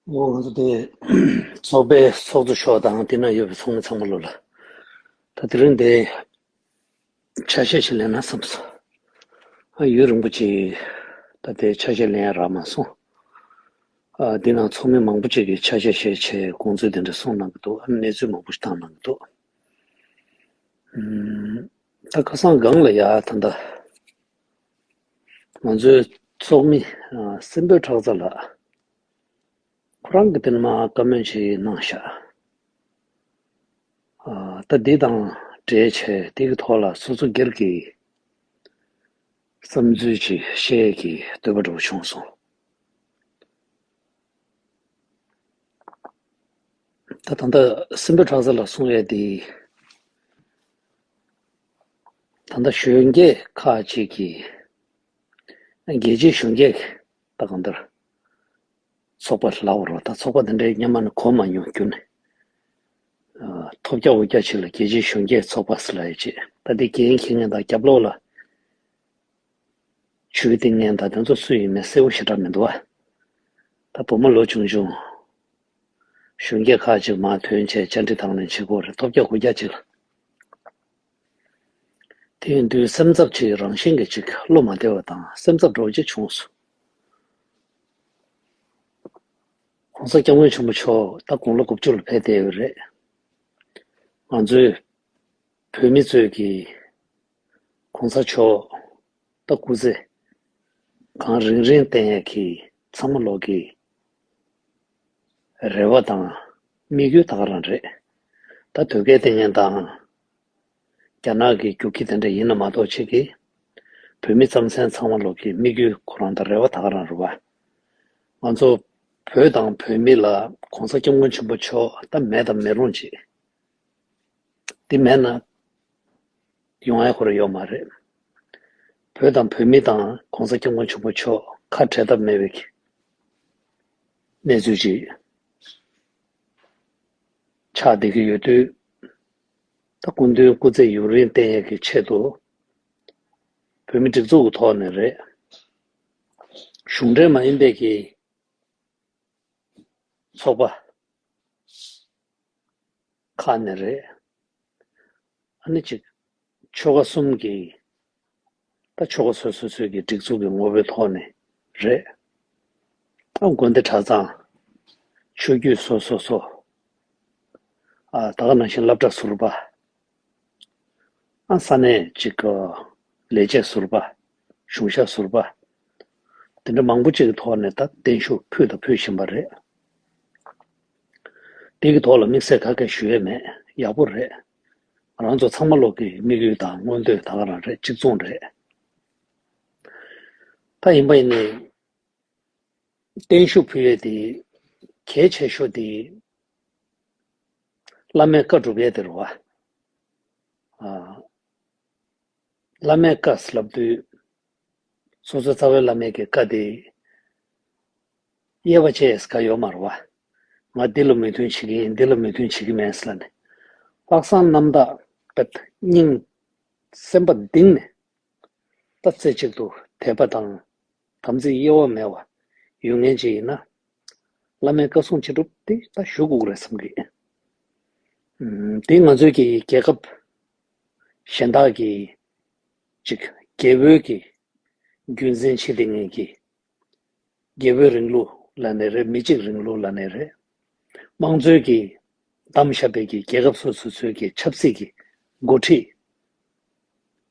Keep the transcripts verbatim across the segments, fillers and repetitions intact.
ཨོ་ང་ཚོ་དེ་ཚོགས་པའི་ཚོགས་གཙོ་མཆོག་དང་དེ་ན་ཡོད་པའི་ཚོགས་མི་ཚང་མ་ལོ་ལ་ད་དེ་རིང་དེ་ཆ་ཤས་ཤིག་ལེན་ན་བསམ་སོང་། ཨ་ཡུན་རིང་པོ་ཅིག་ད་དེ་ཆ་ཤས་ལེན་ཡ་རག་མ་སོང་། ཨ་དེ་ན་ཚོགས་མི་མང་པོ་ཅིག་གིས་ཆ་ཤས་བཤད་ཆེད་དགོངས་ཚུལ་དེ་འདྲ་གསུངས་གནང་གི་འདུག་ཨ་གནས་ཚུལ་མང་པོ་ཞིག་བཏང་གནང་གི་འདུག་ཨུམ། ད་ཁ་སང་སྒང་ལ་ཡ་ད་ལྟ་ང་ཚོའི་ཚོགས་མི་ཨ་སྲིན་པོ་ཁྲག་རྩ་ལགས་ཁོ་རང་གིས་དེ་ནས་མར་བཀའ་མོལ་ཅིག་གནང་ཤག་ཨ་ད་འདི་དང་འབྲེལ་བྱས་དེ་གི་ཐོག་ལ་སོ་སོ་སྒེར་གྱི་བསམ་ཚུལ་ཅིག་བཤད་ཀྱི་འདོད་པ་འདྲ་བོ་བྱུང་སོང་། ད་ད་ལྟ་སྲིན་པོ་ཁྲག་རྩ་ལགས་གསུང་ཡས་དེ། ད་ལྟ་གཞོན་སྐྱེས་ཁག་ཅིག་གིས་རྒྱལ་སྤྱིའི་གཞོན་སྐྱེས་ད་གང་ལྟར་ཚོགས་པ་ལབ་རོགས། ད་ཚོགས་པ་དེ་འདྲའི་སྔོན་མ་ནས་གོ་མ་མྱོང་རྒྱུ་ནས། ཨ་ཐོབ་རྒྱག་འོ་རྒྱག་ཅིག་ལ་རྒྱལ་སྤྱིའི་གཞོན་སྐྱེས་ཚོགས་པ་ཟེར་ལབ་ཡས་ཅིག་ད་དེ་འགན་འཁྱེར་མཁན་དང་རྒྱབ་ལོགས་ལ་ཇུས་འདེད་མཁན་དང་དེ་ཚོ་སུ་ཡིན་མིན་གསལ་པོ་ཞེ་དྲག་མི་འདུག་བ། ད་བུ་མོ་ལོ་ཆུང་ཆུང་གཞོན་སྐྱེས་ཁག་ཅིག་མར་ཐོན་བྱས་བཅར་འདྲི་དང་ལེན་བྱེད་དགོས་རེད། ཐོབ་རྒྱག་འོ་རྒྱག་ཅིག་ལ། དེ་ཡིན་དུས་སེམས་འཚབ་ཅིག་རང་བཞིན་གྱིས་ཅིག་བློ་མ་བདེ་བ་དང་སེམས་འཚབ་འདྲ་བོ་ཅིག་བྱུང་སོང་། ༸གོང་ས་༸སྐྱབས་མགོན་ཆེན་པོ་མཆོག་ད་དགུང་ལོ་དགུ་བཅུ་ལ་ཕེབས་བསྡད་ཡོད་རེད། ང་ཚོའི་བོད་མི་ཚོས་ཀྱིས་༸གོང་ས་མཆོག་ད་སྐུ་ཚེ་གང་རིང་རིང་བརྟན་ཡག་གི་ཚང་མ་ལོག་གི་རེ་བ་དང་དམིགས་ཡུལ་ད་ག་རང་རེད། ད་དོལ་རྒྱལ་བསྟེན་མཁན་དང་རྒྱ་ནག་གི་རྒྱུག་ཁྱི་དེ་འདྲ་ཡིན་ན་མ་གཏོགས་ཅིག་གིས་བོད་མི་རྩམ་ཟན་ཚང་མ་ལོག་གི་དམིགས་ཡུལ་ཁོ་རང་དང་རེ་བ་ད་ག་རང་རེད་བ། ང་ཚོ་བོད་དང་བོད་མི་ལ་༸གོང་ས་༸སྐྱབས་མགོན་ཆེན་པོ་མཆོག་ད་མེད་དང་མེད་རུང་ཅིག་འདི་མེད་ན་ཡོང་ཡ་ཁོ་རང་ཡོད་མ་རེད། བོད་དང་བོད་མི་དང་༸གོང་ས་༸སྐྱབས་མགོན་ཆེན་པོ་མཆོག་ཁ་བྲལ་ཐབས་མེད་པའི་གནས་ཚུལ་ཅིག་ཆགས་བསྡད་ཀྱི་ཡོད་དུས། ད་སྐུ་མདུན་སྐུ་ཚེ་ཡུན་རིང་བརྟན་ཡས་ཀྱི་ཆེད་དུ་བོད་མི་སྒྲིག་འཛུགས་ཀྱི་ཐོག་ནས་རེད། གཞུང་འབྲེལ་མ་ཡིན་པའི་གི་ཚོགས་པ་ཁག་ནས་རེད། ཨ་ནི་ཅིག་ཆོལ་ཁ་གསུམ་གྱི་ད་ཆོལ་ཁ་སོ་སོ་སོའི་གི་སྒྲིག་འཛུགས་ཀྱི་ངོ་བོའི་ཐོག་ནས་རེད། ད་དགོན་སྡེ་གྲྭ་ཚང་ཆོས་བརྒྱུད་སོ་སོ་སོ། ཨ་ད་ག་ནང་བཞིན་སློབ་གྲྭ་ཟུར་པ། ཨ་ས་གནས་གཅིག་གི་ལས་བྱེད་ཟུར་པ། གཞུང་ཞབས་ཟུར་པ། དེ་འདྲ་མང་པོ་ཅིག་གི་ཐོག་ནས་ད་བརྟན་བཞུགས་ཕུལ་དང་ཕུལ་བཞིན་པ་རེད། དེ་གི་ཐོག་ལ་དམིགས་བསལ་ག་གེ་ཞུ་ཡས་མེད། ཡག་པོ་རེད། ང་རང་ཚོ་ཚང་མ་ལོག་གི་དམིགས་ཡུལ་དང་མངོན་འདོད་ད་ག་རང་རེད། གཅིག་མཚུངས་རེད། ད་ཡིན་པ་ཡིན་ནའི་བརྟན་བཞུགས་ཕུལ་ཡས་དེ་གལ་ཆེ་ཤོས་དེ་བླ་མའི་བཀའ་སྒྲུབ་ཡས་དེ་རེད་བ། ཨ། བླ་མའི་བཀའ་ལབ་དུས་སོ་སོའི་རྩ་བའི་བླ་མའི་གི་བཀའ་དེ་དབྱེ་བ་ཕྱེ་ཡས་ག་ཡོད་མ་རེད་བ། ང་འདི་ལ་མོས་མཐུན་བྱེད་ཀྱི་ཡིན། འདི་ལ་མོས་མཐུན་བྱེད་ཀྱི་མིན་ཟེར་ལབ་ནས་དཔག་བསམ་རྣམ་དག་པའི་སྙིང་སེམས་པ་གཏིང་ནས་ད་རྩེ་གཅིག་ཏུ་དད་པ་དང་དམ་ཚིག་གཡེལ་བ་མེད་པ་ཡོད་མཁན་ཅིག་ཡིན་ན། བླ་མའི་བཀའ་གསུང་ཅི་སྒྲུབ་དེ་ད་ཞུ་དགོས་ཀྱི་རེད་བསམ་གི། ཨུམ། དེ་ང་ཚོའི་གི་རྒྱལ་ཁབ་གཞན་དག་གི་ཅིག་རྒྱལ་པོའི་གི་རྒྱུད་འཛིན་བྱེད་བསྡད་མཁན་གྱི་རྒྱལ་པོའི་རིང་ལུགས་ལབ་ནའི་རེད། མི་གཅིག་རིང་ལུགས་ལབ་ནའི་རེད། དམངས་གཙོའི་གི་བདམས་བཞག་པའི་གི་རྒྱལ་ཁབ་སོ་སོ་སོའི་གི་ཆབ་སྲིད་ཀྱི་འགོ་ཁྲིད་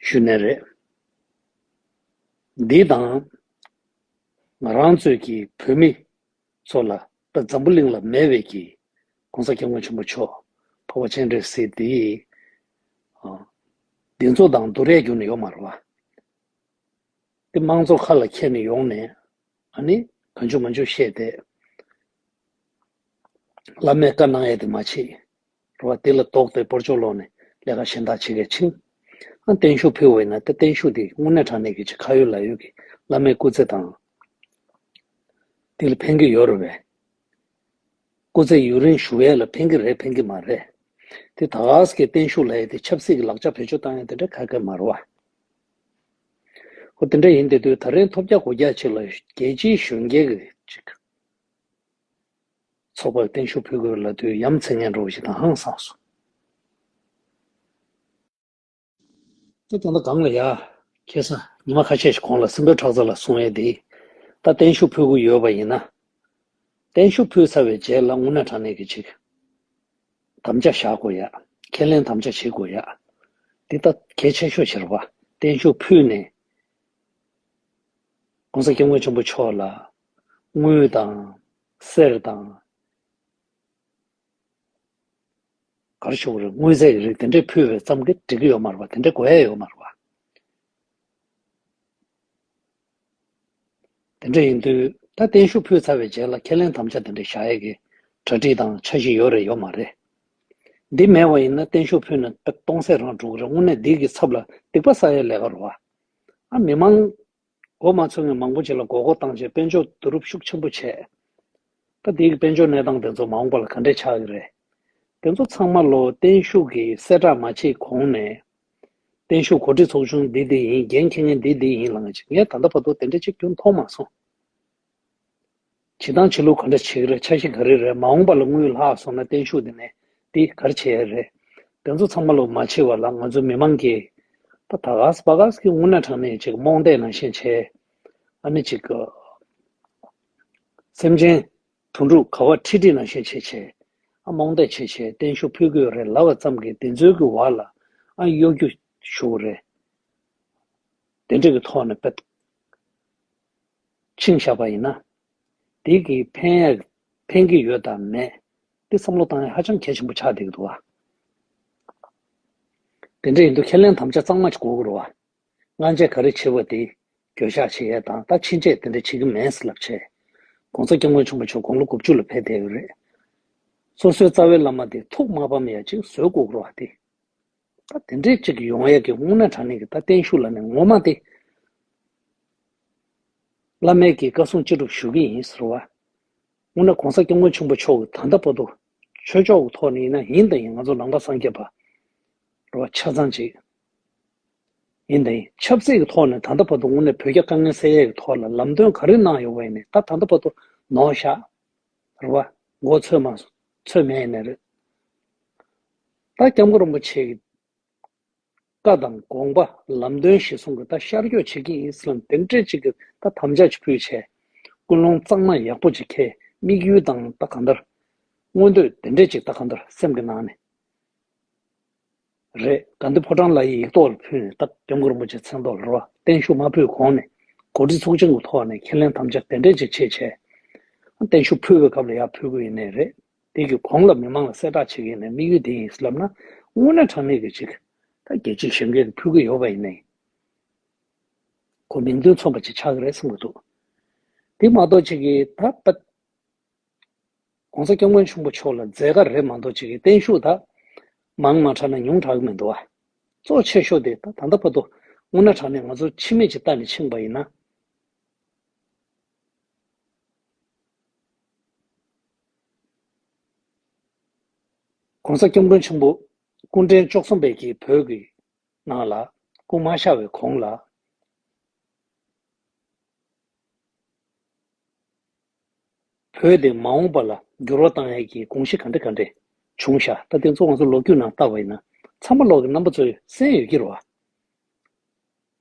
ཞུ་ནའི་རེད། འདི་དང་ང་རང་ཚོའི་གི་བོད་མི་ཚོ་ལ་ད་འཛམ་བུ་གླིང་ལ་མེད་པའི་གི་༸གོང་ས་༸སྐྱབས་མགོན་ཆེན་པོ་མཆོག་འཕགས་པ་སྤྱན་རས་གཟིགས་འདི་ཨ་འདི་ཚོ་དང་བསྡུར་ཡས་རྒྱུ་ནི་ཡོད་མ་རེད་བ། དེ་དམངས་གཙོ་ཁ་ལ་འཁྱེར་ནས་ཡོང་ནས་ཨ་ནི་གང་བྱུང་མང་བྱུང་བཤད་དེ་བླ་མས་བཀའ་གནང་ཡས་དེ་མ་བྱེད། རེད་བ། དེ་ལ་ལྡོག་སྟེ་སྤོར་ཆོག་ལོག་ནས་ལས་ཀ་གཞན་དག་བྱེད་མཁན་ཕྱིན། ཨ་བརྟན་བཞུགས་ཕུལ་བ་ཡིན་ན་ད་བརྟན་བཞུགས་དེ་དངོས་གནས་དྲང་གནས་ཀྱི་ཅིག་ཁ་ཡོད་ལག་ཡོད་ཀྱི་བླ་མའི་སྐུ་ཚེ་དང་དེ་ལ་ཕན་གྱི་ཡོད་རེད་བས། སྐུ་ཚེ་ཡུན་རིང་བཞུགས་ཡས་ལ་ཕན་གྱི་རེད་ཕན་གྱི་མ་རེད། དེ་ད་ག་སེ་གི་བརྟན་བཞུགས་ལབ་ཡས་དེ་ཆབ་སྲིད་ཀྱི་ལག་ཆ་བེད་སྤྱོད་བཏང་ཡས་དེ་འདྲ་ག་གེ་མ་རེད་བ། ཧོ་དེ་འདྲ་ཡིན་དེ་དུས་ད་རེས་ཐོབ་རྒྱག་གོ་རྒྱག་ཅིག་ལ་རྒྱལ་སྤྱིའི་གཞོན་སྐྱེས་ཀྱི་ཅིག་ཚོགས་པར་བརྟན་བཞུགས་ཕུལ་དགོས་ལབ་དུས་ཡ་མཚན་སྙན་འགྲོ་བ་ཞིག་དང་ཧང་སངས་སོང་། ད་ད་ལྟ་གང་ལ་ཡ། ཁ་སང་ཉི་མ་ཁ་ཤས་ཤིག་གོང་ལ་སྲིན་པོའི་ཁྲག་རྩ་ལ་གསུང་ཡས་དེ། ད་བརྟན་བཞུགས་ཕུལ་དགོས་ཡོད་པ་ཡིན་ན། བརྟན་བཞུགས་ཕུལ་ཚར་བའི་རྗེས་ལ་དངོས་གནས་དྲང་གནས་ཀྱི་ཅིག་དམ་བཅའ་བཞག་དགོས་ཡ། ཁས་ལེན་དམ་བཅའ་བྱེད་དགོས་ཡ། འདི་ད་གལ་ཆེ་ཤོས་ཤིག་རེད་བ། བརྟན་བཞུགས་ཕུལ་ནས། ༸གོང་ས་༸སྐྱབས་མགོན་ཆེན་པོ་མཆོག་ལ་དངུལ་དང་། གསེར་དང་། ག་རེ་ཞུ་དགོས་རེད། དངོས་རྫས་ཀྱི་རིགས་དེ་འདྲས་ཕུལ་བའི་ཙམ་གྱིས་འགྲིག་གི་ཡོད་མ་རེད་བ། དེ་འདྲས་དགོས་ཡ་ཡོད་མ་རེད་བ། དེ་འདྲ་ཡིན་དུས་ད་བརྟན་བཞུགས་ཕུལ་ཚར་བའི་རྗེས་ལ་ཁས་ལེན་དམ་བཅའ་དེ་འདྲ་བཞག་ཡས་ཀྱི་གྲ་སྒྲིག་དང་འཆར་གཞི་ཡོད་རེད་ཡོད་མ་རེད། འདི་མེད་པ་ཡིན་ན་བརྟན་བཞུགས་ཕུལ་ནས་སྟོང་ཟད་རང་འགྲོ་གི་རེད། དངོས་གནས་འདི་གི་ཚབ་ལ་སྡིག་པ་བསགས་ཡས་ལས་ཀ་རེད་བ། ཨ་མི་མང་མགོ་མ་ཚོས་མཁན་མང་པོ་ཅིག་ལ་མགོ་སྐོར་བཏང་བྱས་དཔལ་འབྱོར་བསྡུ་རུབ་ཤུགས་ཆེན་པོ་བྱས། ད་འདི་གི་དཔལ་འབྱོར་གནས་སྟངས་དེ་ཚོ་མ་འོངས་པ་ལ་ག་འདྲས་ཆགས་ཀྱི་རེད། དེ་ཚོ་ཚང་མ་ལོ་བརྟན་བཞུགས་ཀྱི་གསལ་བསྒྲགས་མ་བྱེད་གོང་ནས། བརྟན་བཞུགས་གོ་སྒྲིག་ཚོགས་ཆུང་འདི་འདི་ཡིན། འགན་འཁྱེར་མཁན་འདི་འདི་ཡིན་ལབ་མཁན་ཅིག་ངས་ད་ལྟ་བར་དུ་དེ་འདྲ་ཅིག་རྒྱུན་མཐོང་མ་སོང་། བྱེད་སྟངས་བྱེད་ལུགས་ག་འདྲ་བྱེད་ཀྱི་རེད། འཆར་གཞི་ག་རེ་རེད། མ་འོངས་པ་ལ་དངུལ་ལྷག་སོང་ན་བརྟན་བཞུགས་འདི་ནས་འདི་ག་རེ་བྱེད་ཡ་རེད། དེ་ཚོ་ཚང་མ་ལོ་མ་བྱེད་པ་ལ་ང་ཚོ་མི་མང་གིས་ད་ད་ག་ས་པ་ག་ས་ཀྱི་དངོས་གནས་དྲང་གནས་ཅིག་རྨོངས་དད་ནང་བཞིན་བྱས། ཨ་ནི་ཅིག་སེམས་ཅན་དོན་གྲུབ་ག་བ་ཁྲིད་ཁྲིད་ནང་བཞིན་བྱས་བྱས། ཨ་རྨོངས་དད་བྱས་བྱས་བརྟན་བཞུགས་ཕུལ་དགོས་རེད་ལབ་པ་ཙམ་གྱིས་དེ་ཚོའི་གི་བར་ལ་ཨ་གཡོ་སྒྱུ་ཞུ་གི་རེད། དེ་འདྲ་གི་ཐོག་ནས་དཔེ་ཕྱིན་བཞག་པ་ཡིན་ན། དེ་གིས་ཕན་ཡ་ཕན་གྱི་ཡོད་དམ་མེད། དེ་བསམ་བློ་བཏང་ཡ་ཧ་ཅང་གལ་ཆེན་པོ་ཆགས་བསྡད་ཀྱི་འདུག་བ། དེ་འདྲ་ཡིན་དུས་ཁས་ལེན་དམ་བཅའ་གཙང་མ་ཞིག་དགོས་ཀྱི་རེད་བ། སྔ་རྗེས་ག་རེ་བྱས་པ་དེ་འགྱོད་བཤགས་བྱེད་ཡས་དང་། ད་ཕྱིན་ཆད་དེ་འདྲ་བྱེད་ཀྱི་མེད་ཟེར་ལབ་བྱས། ༸གོང་ས་༸སྐྱབས་མགོན་ཆེན་པོ་མཆོག་དགུང་ལོ་དགུ་བཅུ་ལ་ཕེབས་བསྡད་ཡོད་རེད། སོ་སོའི་རྩ་བའི་བླ་མ་དེ་ཐུགས་མ་ཕམ་ཡ་ཅིག་བཟོ་དགོས་ཀྱི་རེད་བ་དེ། ད་དེ་འདྲས་ཅིག་ཡོང་ཡས་ཀྱི་དངོས་གནས་དྲང་གནས་ཀྱི་ད་བརྟན་བཞུགས་ལབ་ནས་ངོ་མ་དེ། བླ་མའི་གི་བཀའ་གསུང་ཅི་སྒྲུབ་ཞུ་གི་ཡིན་ཟེར་བ། དངོས་གནས་༸གོང་ས་༸སྐྱབས་མགོན་ཆེན་པོ་མཆོག་གིས་ད་ལྟ་བར་དུ་ཆོས་ཕྱོགས་ཀྱི་ཐོག་ནས་ཡིན་ན་ཡིན་དང་ཡིན། ང་ཚོ་ནང་པ་སངས་རྒྱས་པ་རེད་བ། ཆ་ཚང་ཅིག་ཡིན་དང་ཡིན། ཆབ་སྲིད་ཀྱི་ཐོག་ནས་ད་ལྟ་བར་དུ་དངོས་གནས་བོད་རྒྱ་དཀའ་ངལ་སེལ་ཡས་ཀྱི་ཐོག་ལ་ལམ་སྟོན་ག་རེ་གནང་ཡོད་པ་ཡིན་ནའི་ད་ད་ལྟ་བར་དུ་ནོར་བཞག་རེད་བ། མགོ་ཚོས་མ་ཚོས་མེད་ཡིན་ནའི་རེད། ད་༸སྐྱབས་མགོན་རིན་པོ་ཆེ་གི་བཀའ་དང་དགོངས་པ་ལམ་སྟོན་གཞིར་བཟུང་གི་ད་ཤར་བསྐྱོད་བྱེད་ཀྱི་ཡིན་ཟེར་ལབ་དེ་འདྲས་ཅིག་གི་ད་དམ་བཅའ་ཅིག་ཕུལ་བྱས། ཀུན་སློང་གཙང་མ་ཡག་པོ་ཅིག་འཁྱེར། དམིགས་ཡུལ་དང་ད་གང་ལྟར་མངོན་འདོད་དེ་འདྲས་ཅིག་ད་གང་ལྟར་སེམས་ཀྱི་ནང་ནས་རེད། དགའ་ལྡན་ཕོ་བྲང་ལ་ཡི་ཡིག་ཐོག་ལ་ཕུལ་ནས་ད་༸སྐྱབས་མགོན་རིན་པོ་ཆེ་མཚན་ཐོག་ལ་རེད་བ། བརྟན་བཞུགས་མ་ཕུལ་གོང་ནས་གོ་སྒྲིག་ཚོགས་ཆུང་གི་ཐོག་ནས་ཁས་ལེན་དམ་བཅའ་དེ་འདྲས་ཅིག་བྱས་བྱས། བརྟན་བཞུགས་ཕུལ་བའི་སྐབས་ལ་ཡར་ཕུལ་དགོས་ཡིན་ནའི་རེད། དེ་གི་གོང་ལ་མི་མང་ལ་གསལ་བསྒྲགས་བྱེད་ཀྱི་ཡིན་ནའི་དམིགས་ཡུལ་དེ་ཡིན་ཟེར་ལབ་ན། དངོས་གནས་དྲང་གནས་ཀྱི་ཅིག་ད་རྒྱལ་སྤྱིའི་གཞོན་སྐྱེས་ཀྱིས་ཕུལ་གྱི་ཡོད་པ་ཡིན་ནའི། ཁོ་མིང་དོན་མཚུངས་པ་ཅིག་ཆགས་ཀྱི་རེད་བསམ་གྱི་འདུག་དེ་མ་གཏོགས་ཅིག་གིས་ད་ད་༸གོང་ས་༸སྐྱབས་མགོན་ཆེན་པོ་མཆོག་ལ་མཛད་དཀའ་རེད་མ་གཏོགས་ཅིག་གིས་བརྟན་བཞུགས་ད་མང་མ་དྲགས་ན་ཉུང་དྲགས་ཀྱི་མི་འདུག་བ། གཙོ་ཆེ་ཤོས་དེ་ད་ད་ལྟ་བར་དུ་དངོས་གནས་དྲང་གནས་ང་ཚོ་ཕྱི་མིག་ཅིག་ལྟ་ནས་ཕྱིན་པ་ཡིན་ན། ༸གོང་ས་༸སྐྱབས་མགོན་ཆེན་པོ་སྐུ་ཕྲེང་བཅུ་གསུམ་པའི་གི་བོད་ཀྱི་ནང་ལ་སྐུ་མ་གཤེགས་པའི་གོང་ལ། བོད་དེ་མ་འོངས་པ་ལ་འགྱུར་བ་བཏང་ཡས་ཀྱི་དགོངས་གཞི་ག་འདྲ་ག་འདྲ་བྱུང་ཤག་ད་དེ་ཚོ་ང་ཚོ་ལོ་རྒྱུས་ནང་བལྟ་བ་ཡིན་ན་ཚང་མ་ལོག་གི་རྣམ་པ་ཚོས་གསན་ཡོད་ཀྱི་རེད་བ།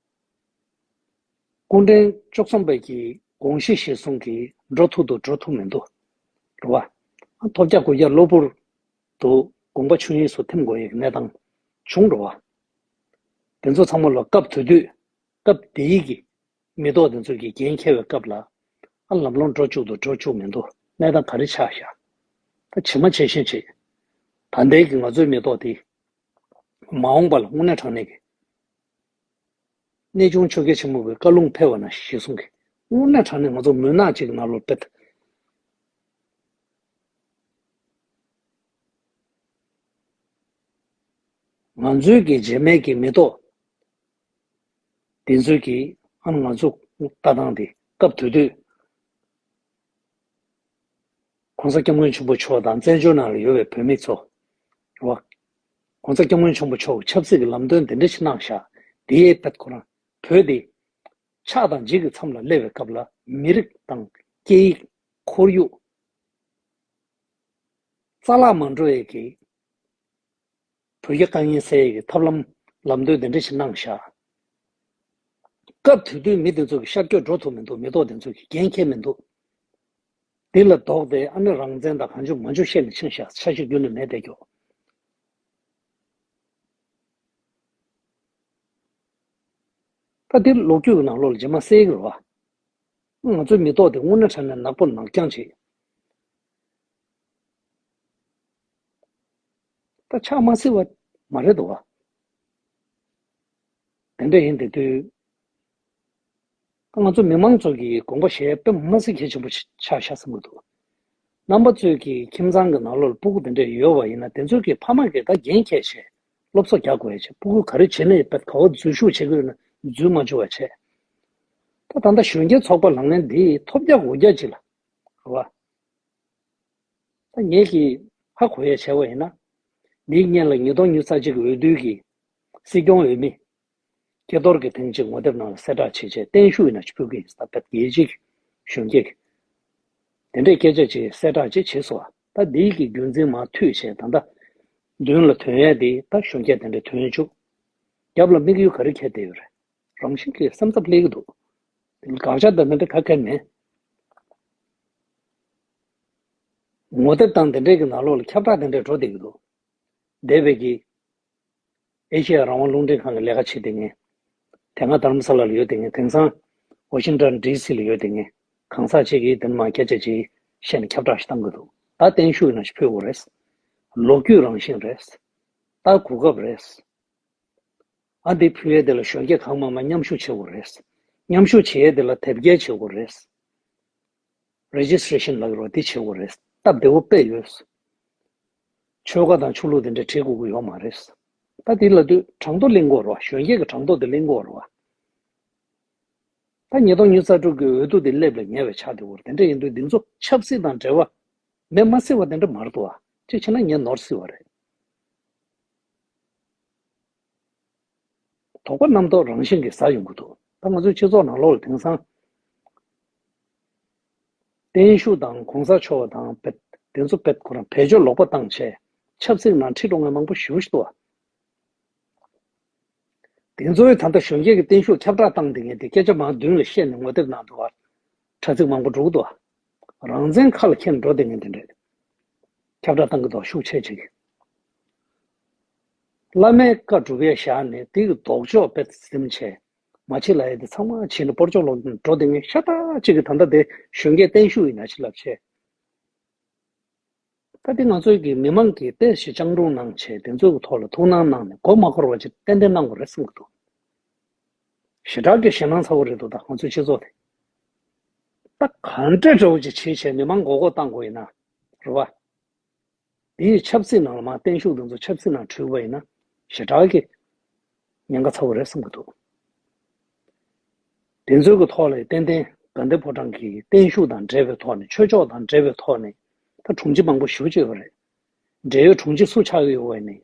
སྐུ་ཕྲེང་བཅུ་གསུམ་པའི་གི་དགོངས་གཞི་གཞིར་བཟུང་གིས་འགྲོ་ཐུབ་འདུག་འགྲོ་ཐུབ་མི་འདུག་རེད་བ། ཐོབ་རྒྱག་གུ་རྒྱག་གློ་བུར་དུ་དགོངས་པ་ཆོས་དབྱིངས་སུ་ཐིམ་དགོས་ཡས་ཀྱི་གནས་སྟངས་བྱུང་རེད་བ། དེ་ཚོ་ཚང་མ་ལ་སྐབས་དེ་དུས་སྐབས་དེའི་གི་མི་ཐོག་དེ་ཚོ་གིས་འགན་འཁྱེར་བའི་སྐབས་ལ་ཨ་ལམ་ལྷོང་འགྲོ་བཅུག་འདུག་འགྲོ་བཅུག་མི་འདུག་གནས་སྟངས་ག་རེ་ཆགས་ཤག་ད་ཇི་མ་ཇི་བཞིན་བྱེད། ད་ལྟའི་གི་ང་ཚོའི་མི་ཐོག་དེ་མ་འོངས་པ་ལ་དངོས་གནས་དྲང་གནས་ཀྱི་གནས་ཆུང་ཆོས་རྒྱལ་ཆེན་པོ་གི་བཀའ་ལུང་ཕེབས་པ་ན་གཞི་བཟུང་གི་དངོས་གནས་དྲང་གནས་ང་ཚོ་མུན་ནག་ཅིག་གི་ནང་ལོགས་ཕེབས། ང་ཚོའི་གི་རྗེས་མའི་གི་མི་ཐོག་དེ་ཚོའི་གི་ཨ་ང་ཚོ་ལྟ་སྟངས་དེ་སྐབས་དེ་དུས་༸གོང་ས་༸སྐྱབས་མགོན་ཆེན་པོ་མཆོག་དང་བཙན་བྱོལ་ནང་ལ་ཡོད་པའི་བོད་མི་ཚོ་རེད་བ། ༸གོང་ས་༸སྐྱབས་མགོན་ཆེན་པོ་མཆོག་གིས་ཆབ་སྲིད་ཀྱི་ལམ་སྟོན་དེ་འདྲ་ཞིག་གནང་ཤག་དེའི་བེད་ཁོ་རང་བོད་དེ་ཆགས་དང་འཇིག་གི་མཚམས་ལ་སླེབས་པའི་སྐབས་ལ་མི་རིགས་དང་སྐད་ཡིག་ཁོར་ཡུག་རྩ་བརླག་མ་འགྲོ་ཡས་ཀྱི། བོད་ཀྱི་དཀའ་ངལ་སེལ་ཡས་ཀྱི་ཐབས་ལམ་ལམ་སྟོན་དེ་འདྲ་ཞིག་གནང་བཞག་སྐབས་དེ་དུས་མི་དེ་ཚོ་གི་ཤར་བསྐྱོད་འགྲོ་ཐུབ་མི་འདུག་མི་ཐོག་དེ་ཚོ་གི་འགན་འཁྱེར་མི་འདུག་འདི་ལ་ལྡོག་སྟེ་ཨ་ནི་རང་བཙན་དང་གང་བྱུང་མང་བྱུང་བཤད་ནས་ཕྱིན་བཞག་འཆར་གཞི་རྒྱུན་ནས་མེད་བསྡད་ཀྱོག་ད་འདི་ལོ་རྒྱུས་ཀྱི་ནང་ལོགས་ལ་རྗེས་མ་གསལ་གྱི་རེད་བ། ང་ཚོའི་མི་ཐོག་དེ་དངོས་གནས་དྲང་གནས་ནག་པོ་ནག་རྐྱང་བྱེད། ད་ཆགས་མ་སྲིད་པ་མ་རེད་འདུག་བ། དེ་འདྲ་ཡིན་དེ་དུས། ད་ང་ཚོ་མི་མང་ཚོ་གིས་དགོངས་པ་བཞེས་དཔེ་མ་སྲིད་གལ་ཆེན་པོ་ཆགས་ཤག་བསམ་གྱི་འདུག་རྣམ་པ་ཚོས་ཀྱི་ཁྱིམ་ཚང་གི་ནང་ལོགས་ལ་སྤུ་གུ་དེ་འདྲ་ཡོད་པ་ཡིན་ན་དེ་ཚོས་ཀྱི་ཕ་མ་གིས་ད་འགན་འཁྱེར་བྱས་སློབ་གསོ་རྒྱག་དགོས་བྱས་སྤུ་གུ་ག་རེ་བྱེད་ན་ཡོད་པ་ག་བ་འཛུལ་ཞུགས་བྱེད་དགོས་ན་འཛུལ་མ་བཅུག་པ་བྱས། ད་ད་ལྟ་གཞོན་སྐྱེས་ཚོགས་པ་ལངས་མཁན་འདི་ཐོབ་རྒྱག་འོ་རྒྱག་ཅིག་ལ་རེད་བ། ད་ངས་ཀྱིས་ཧ་གོ་ཡས་བྱས་པ་ཡིན་ན། འདིའི་སྔོན་ལ་ཉིས་སྟོང་ཉི་ཤུ་རྩ་གཅིག་གི་འོས་བསྡུ་གི་སྲིད་སྐྱོང་འོས་མི། ཁེ་ཐོར་གྱི་ཐེངས་གཅིག་ངོ་དེབ་ནང་ལ་གསལ་བསྒྲགས་བྱས་རྗེས་བརྟན་བཞུགས་ཡིན་ན་ཕུལ་གི་ཡིན་ཟེར་ད་བེད་ཡིད་ཆེས་ཀྱི་གཞོན་སྐྱེས་ཀྱི། དེ་འདྲའི་སྐད་ཆ་ཅིག་གསལ་བསྒྲགས་ཅིག་བྱས་སོང་བ། ད་འདིའི་གི་རྒྱུན་འཛིན་མར་མཐུད་བྱས་ད་ལྟ་མདུན་ལ་ཐོན་ཡས་དེ་ད་གཞོན་སྐྱེས་དེ་འདྲ་ཐོན་བཅུག་རྒྱབ་ལ་དམིགས་ཡུལ་ག་རེ་འཁྱེར་བསྡད་ཡོད་རེད། རང་བཞིན་གྱིས་སེམས་འཚབ་སླེབས་ཀྱི་འདུག་དེ་ལ་དགག་བྱ་དང་དེ་འདྲ་ག་གེ་མེད། ངོ་དེབ་དང་དེ་འདྲའི་གི་ནང་ལོགས་ལ་ཁྱབ་བསྒྲགས་དེ་འདྲ་འགྲོ་བསྡད་ཀྱི་འདུག་འདས་པའི་གི་ཨེ་ཤེ་ཡ་རང་དབང་རླུང་འཕྲིན་ཁང་གི་ལས་ཀ་བྱེད་བསྡད་མཁན། དེ་སྔ་དྷ་རམ་ས་ལ་ལ་ཡོད་བསྡད་མཁན་དེང་སང་ཝ་ཤིང་ཊོན་ཌི་སི་ལ་ཡོད་བསྡད་མཁན་གང་ཟག་ཅིག་གིས་དེ་མ་སྐད་ཆ་ཅིག་བཤད་ནས་ཁྱབ་བསྒྲགས་ཤིག་བཏང་གི་འདུག་ད་བརྟན་བཞུགས་ཡིན་ན་ཞིག་ཕུལ་དགོས་རེད། ལོ་རྒྱུས་རང་བཞིན་རེད། ད་གོ་སྐབས་རེད། ཨ་འདི་ཕུལ་ཡས་དེ་ལ་གཞོན་སྐྱེས་གང་མང་མང་མཉམ་ཞུགས་བྱེད་དགོས་རེད། མཉམ་ཞུགས་བྱེད་ཡས་དེ་ལ་དེབ་སྐྱེལ་བྱེད་དགོས་རེད། རེ་ཇི་སི་ཊེ་རེ་ཤན་ལབ་ཀྱི་རེད་བ་འདི་བྱེད་དགོས་རེད། སྟབས་བདེ་བོ་དཔེ་ཡོད། ཆོལ་ཁ་དང་ཆོས་ལུགས་དེ་འདྲ་བྲིས་དགོས་ཀྱི་ཡོད་མ་རེད། ད་འདི་ལབ་དུས་གྲངས་ཐོ་གླེང་དགོས་རེད་བ། གཞོན་སྐྱེས་ཀྱི་གྲངས་ཐོ་དེ་གླེང་དགོས་རེད་བ། ད་ཉིས་སྟོང་ཉི་ཤུ་རྩ་དྲུག་གི་འོས་བསྡུ་དེ་སླེབས་ལ་ཉེ་བའི་ཆ་དེ་བོར་དེ་འདྲ་ཡིན་དུས་འདི་ཚོ་ཆབ་སྲིད་དང་འབྲེལ་བ་མེད་མ་སྲིད་པ་དེ་འདྲ་མ་རེད་འདུག་བ། གཅིག་བྱས་ན་ངས་ནོར་སྲིད་པ་རེད། དོགས་པ་རྣམ་རྟོག་རང་བཞིན་གྱིས་ཟ་ཡོང་གི་འདུག་ད་ང་ཚོའི་སྤྱི་ཚོགས་ནང་ལོགས་ལ་དེང་སང་བརྟན་བཞུགས་དང་གོང་ས་མཆོག་དང་བེད་དེ་ཚོ་བེད་ཁོ་རང་བེད་སྤྱོད་ལོག་པ་བཏང་བྱས་ཆབ་སྲིད་ནང་ཁྲིད་འགྲོ་མཁན་མང་པོ་ཞེ་པོ་ཞིག་འདུག་བ། དེ་ཚོའི་ད་ལྟ་གཞོན་སྐྱེས་ཀྱི་བརྟན་བཞུགས་ཁྱབ་བསྒྲགས་བཏང་བསྡད་མཁན་དེ་སྐད་ཆ་མང་མདུན་ལ་བཤད་ནས་ངོ་དེབ་ནང་དུ་བར་དྲ་ཚིགས་མང་པོ་འགྲོ་གི་འདུག་བ། རང་བཙན་ཁ་ལ་འཁྱེར་འགྲོ་བསྡད་མཁན་དེ་འདྲས་ཁྱབ་བསྒྲགས་བཏང་གི་འདུག་ཤུགས་ཆེ་ཆེ་གི། བླ་མའི་བཀའ་སྒྲུབ་ཡས་བཞག་ནས་དེ་གི་ལྡོག་ཕྱོགས་དཔེ་ཟིན་བྱས་མ་བྱེད་ལ་ཡ་དེ་ཚང་མ་བྱས་ནས་སྤོར་ཆོག་ལོག་འགྲོ་བསྡད་མཁན་ཤ་སྟག་ཅིག་གི་ད་ལྟ་དེ་གཞོན་སྐྱེས་བརྟན་བཞུགས་ཡིན་ན་ཅི་ལབ་བྱས། ད་དེ་ང་ཚོའི་གི་མི་མང་གིས་ཏོག་ཙམ་སྤྱང་གྲུང་གནང་བྱས་དེ་ཚོའི་གི་ཐོག་ལ་ཐུགས་སྣང་གནང་ནས་མགོ་མ་འཁོར་བ་ཅིག་ཏན་ཏན་གནང་དགོས་རེད་བསམ་གི་འདུག་ཞེ་དྲག་གི་ཞེད་སྣང་ཚ་བོ་རེད་འདུག་ད་ང་ཚོའི་སྤྱི་ཚོགས་དེ། ད་གང་འདྲ་འདྲ་བོ་ཅིག་བྱེད་བྱས་མི་མང་མགོ་སྐོར་བཏང་དགོས་ཡིན་ན། རེད་བ། དེའི་ཆབ་སྲིད་ནང་ལ་མ་བརྟན་བཞུགས་དེ་ཚོ་ཆབ་སྲིད་ནང་འཁྲུལ་བ་ཡིན་ན་ཞེ་དྲག་གི་ཉེན་ཁ་ཚ་བོ་རེད་བསམ་གི་འདུག་དེ་ཚོའི་གི་ཐོག་ལ་ཏན་ཏན་དགའ་ལྡན་ཕོ་བྲང་གི་བརྟན་བཞུགས་དང་འབྲེལ་བའི་ཐོག་ནས་ཆོས་ཕྱོགས་དང་འབྲེལ་བའི་ཐོག་ནས་ད་དྲུང་ཆེ་མང་པོ་ཞེ་པོ་ཅིག་ཡོད་རེད། འབྲེལ་ཡོད་དྲུང་ཆེ་སུ་ཆགས་ཀྱི་ཡོད་པ་ཡིན་ནའི།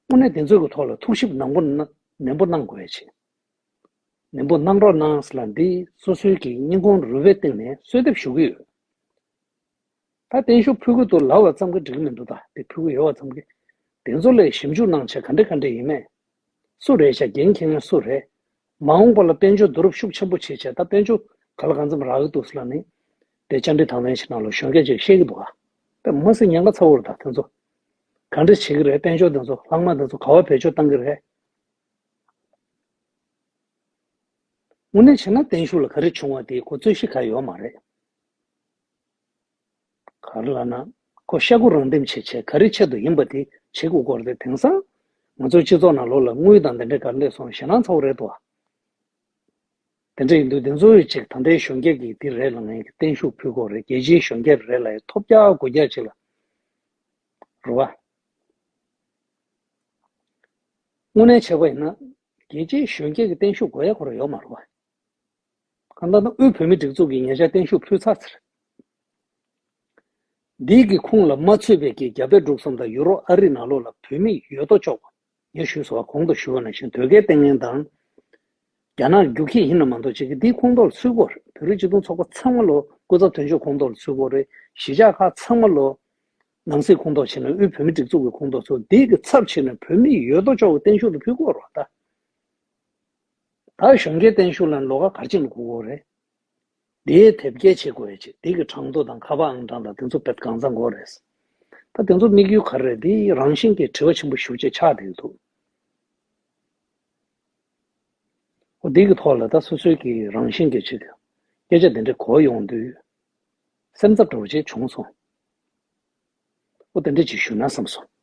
དངོས་གནས་དེ་ཚོའི་གི་ཐོག་ལ་ཐུགས་ཞིབ་ནན་པོ་གནང་ནན་པོ་གནང་དགོས་ཡ་ཆེ། ནན་པོ་གནང་རོགས་གནང་ཟེར་ལ་འདི་སོ་སོའི་གི་སྙིང་ཁོང་རུས་པའི་གཏིང་ནས་གསོལ་འདེབས་ཞུ་གི་ཡོད། ད་བརྟན་བཞུགས་ཕུལ་གི་འདུག་ལབ་པ་ཙམ་གྱིས་འགྲིག་གི་མི་འདུག་ད་དེ་ཕུལ་གི་ཡོད་པ་ཙམ་གྱིས་དེ་ཚོ་ལ་ཞིབ་འཇུག་གནང་བྱས་ག་འདྲ་ག་འདྲ་ཡིན་མེད། སུ་རེད་ཤག་འགན་འཁྱེར་མཁན་སུ་རེད། མ་འོངས་པ་ལ་དཔལ་འབྱོར་བསྡུ་རུབ་ཤུགས་ཆེན་པོ་བྱེད་བྱས་ད་དཔལ་འབྱོར་ག་ལ་གང་འཚམ་རག་གི་འདུག་ཟེར་ལ་ནི། དེ་བཅར་འདྲི་དང་ལེན་ཞིག་ནང་ལ་གཞོན་སྐྱེས་ཅིག་བཤད་ཀྱི་འདུག་ག་དཔེ་མ་སྲིད་ཉེན་ཁ་ཚ་བོ་རེད་ད་དེ་ཚོ། ག་འདྲ་བྱེད་ཀྱི་རེད་དཔལ་འབྱོར་དེ་ཚོ་ལྷག་མ་དེ་ཚོ་ག་བ་བེད་སྤྱོད་བཏང་གི་རེད། དངོས་གནས་བྱས་ན་བརྟན་བཞུགས་ལ་ག་རེ་བྱུང་བ་དེ་ཁོ་རྩོད་གཞི་ག་ཡོད་མ་རེད། ག་རེ་ལབ་ན། ཁོ་ཤ་ཁུ་རང་འདེམས་བྱེད་བྱས་ག་རེ་ཆེད་དུ་ཡིན་པ་དེ་བྱེད་དགོས་སྐོར་དེ་དེང་སང་ང་ཚོའི་སྤྱི་ཚོགས་ནང་ལོགས་ལ་དངུལ་དང་དེ་འདྲའི་ག་རེ་སླེབས་སོང་ཞེད་སྣང་ཚ་བོ་རེད་དོ། དེ་འདྲ་ཡིན་དུས་དེ་ཚོ་ཡི་ཅིག་ད་ལྟའི་གཞོན་སྐྱེས་ཀྱིས་འདི་རེད་ལ་ངས་བརྟན་བཞུགས་ཕུལ་དགོས་རེད་རྒྱལ་སྤྱིའི་གཞོན་སྐྱེས་རེད་ལ་ཡི་ཐོབ་རྒྱག་དགོས་རྒྱག་ཅིག་ལ། རེད་བ། དངོས་གནས་བྱས་པ་ཡིན་ན། རྒྱལ་སྤྱིའི་གཞོན་སྐྱེས་ཀྱི་བརྟན་བཞུགས་དགོས་ཡ་ཁོ་རང་ཡོད་མ་རེད་བ། གང་ལྟར་ན་དབུས་བོད་མིའི་སྒྲིག་འཛུགས་ཀྱིས་ཉེ་ཆར་བརྟན་བཞུགས་ཕུལ་ཚར་ཚར། འདིའི་གི་ཁོངས་ལ་མ་ཚུད་པའི་གི་རྒྱ་བལ་འབྲུག་གསུམ་དང་ཡུ་རོབ་ཨ་རི་ནང་ལོགས་ལ་བོད་མི་ཡོད་དོ་ཅོག་པ། ངས་ཞུས་སོང་བ་གོང་དུ་ཞུས་པ་ནང་བཞིན་དོལ་རྒྱལ་བསྟེན་མཁན་དང་། རྒྱ་ནག་རྒྱུག་ཁྱི་ཡིན་ན་མ་གཏོགས་ཅིག་གི་འདིའི་ཁོངས་གཏོགས་ལ་ཚུད་དགོས་རེད། བོད་རིགས་སྤྱི་མཐུན་ཚོགས་པ་ཚང་མ་ལོ་སྐུ་ཚབ་དོན་གཅོད་ཁོངས་གཏོགས་ལ་ཚུད་དགོས་རེད། གཞིས་ཆགས་ཁག་ཚང་མ་ལོ། ནང་སྲིད་ཁོངས་གཏོགས་བྱས་ན་དབུས་བོད་མིའི་སྒྲིག་འཛུགས་ཀྱི་ཁོངས་གཏོགས་ཚོ་འདི་གི་ཚབ་བྱས་ན་བོད་མི་ཡོད་དོ་ཅོག་གི་བརྟན་བཞུགས་ལ་ཕུལ་དགོས་རེད་ད། ད་གཞོན་སྐྱེས་བརྟན་བཞུགས་ལ་ལོགས་ཀ་ག་རེ་བྱས་ནས་དགོས་ཀྱི་རེད། དེའི་དེབ་སྐྱེལ་བྱེད་དགོས་ཡ་ཆེ། དེ་གི་གྲངས་ཐོ་དང་ཁ་པར་ཨང་གྲངས་དང་དེ་ཚོ་དཔེ་གང་ཚང་དགོས་རེད། ད་དེ་ཚོ་དམིགས་ཡུལ་ག་རེ་རེད། དེ་རང་བཞིན་གྱི་དྲི་བ་ཆེན་པོ་ཞེ་པོ་ཅིག་ཆགས་བསྡད་ཀྱི་འདུག་འོ་དེ་གི་ཐོག་ལ་ད་སོ་སོའི་གི་རང་བཞིན་གྱི་ཆེད་དུ་སྐད་ཆ་དེ་འདྲ་གོ་ཡོང་དུས་སེམས་འཚབ་འདྲ་བོ་ཅིག་བྱུང་སོང་། འོ་དེ་འདྲ་ཅིག་ཞུ་ན་བསམ་སོང་